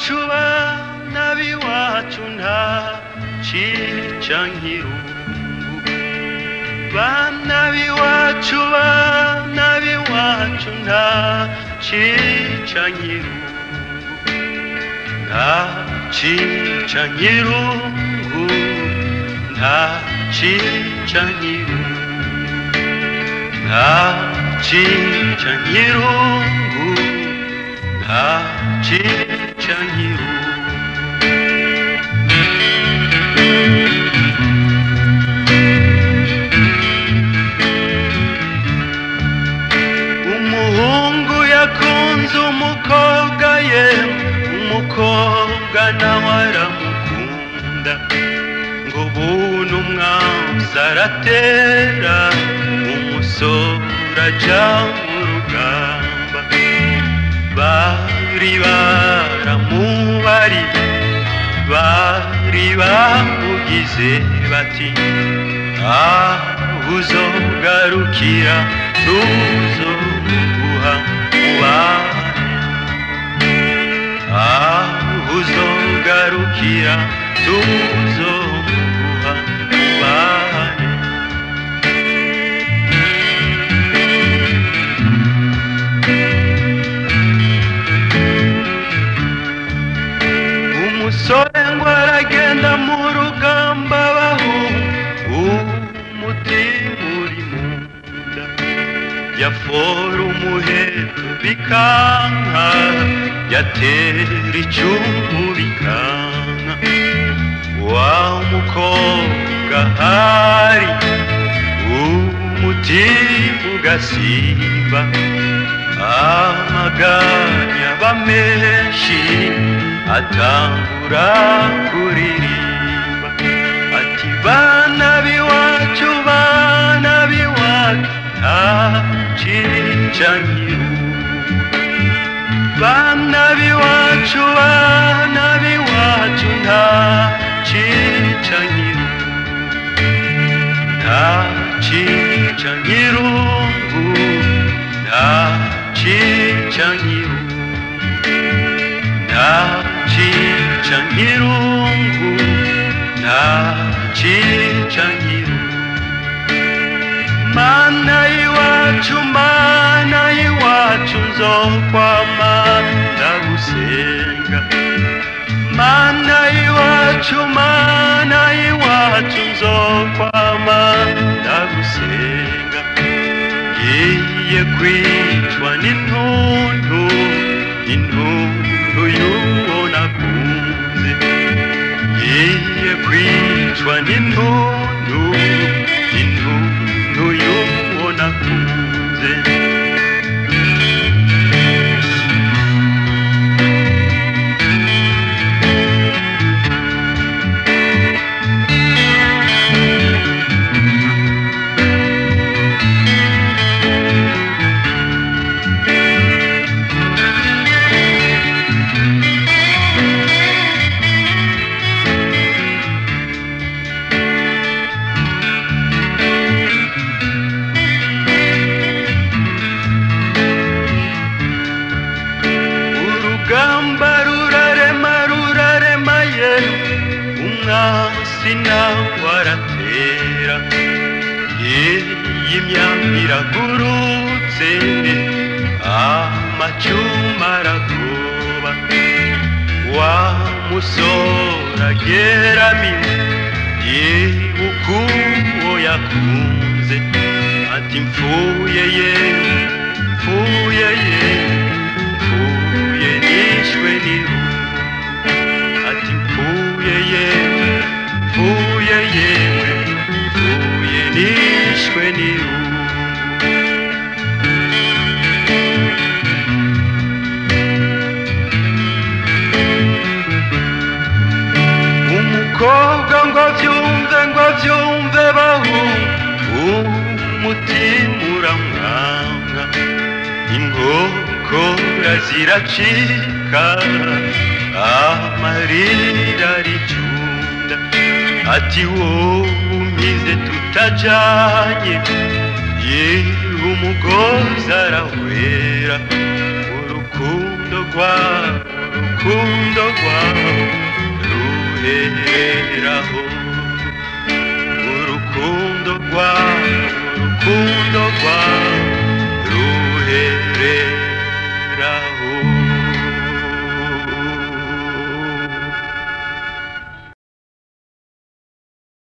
b'iwacu, bana b'iwacu, nta cica nk'irungu. Bana b'iwacu, bana b'iwacu, nta cica nk'irungu, nta cica nk'irungu, nta cica nk'irungu, nta cica nk'irungu, nta cica nk'irungu. Umuhungu yakunze umukobwa ye, umukobwa nawe aramukunda, ngo bunu umwansi aratera, umusore aja mu rugamba. Bari baramubari, bari bamugize bati aho uzogarukira tuzoguha mubane, aho uzogarukira tuzoguha mubane. Umusore ngo aragenda mu rugamba baho, umutima uri mu nda, yafora umuheto bikanka, yatera icumu bikanka. Wa mukobwa ahari, umutima ugasimba, amaganya aba menshi, atangura kuririmba ati bana b'iwacu, bana b'iwacu, nta cica nk'irungu. Bana b'iwacu, bana b'iwacu, nta cica nk'irungu, nta cica nk'irungu, nta cica nk'irungu, nta cica nk'irungu, nta cica nk'irungu. Mana y'iwacu, mana y'iwacu, nzokwama ndagusenga. Mana y'iwacu, mana y'iwacu, nzokwama ndagusenga. Ngiye kwicwa n'intuntu, intuntu y'uwo nakunze. Ngiye kwicwa n'intuntu, intuntu y'uwo nakunze. Urugamba rurarema, rurarema ye, umwansi nawe aratera, imyambi iragurutse, amacuma aragoba. Wa musore ageramiwe, yibuka uwo yakunze, ati mfuye ye, mfuye ye, mfuye nishwe n'irungu. Ati mfuye ye, mfuye yewe, mfuye nishwe n'irungu. Umukobwa ngo avyumve, ngo avyumve bahu, umutima uramwanga, inkokora ziracika, amarira aricunda, ati wowe umpize tutajanye, yewe umugozi arahwera, urukundo rwawe. Urukundo rwawe.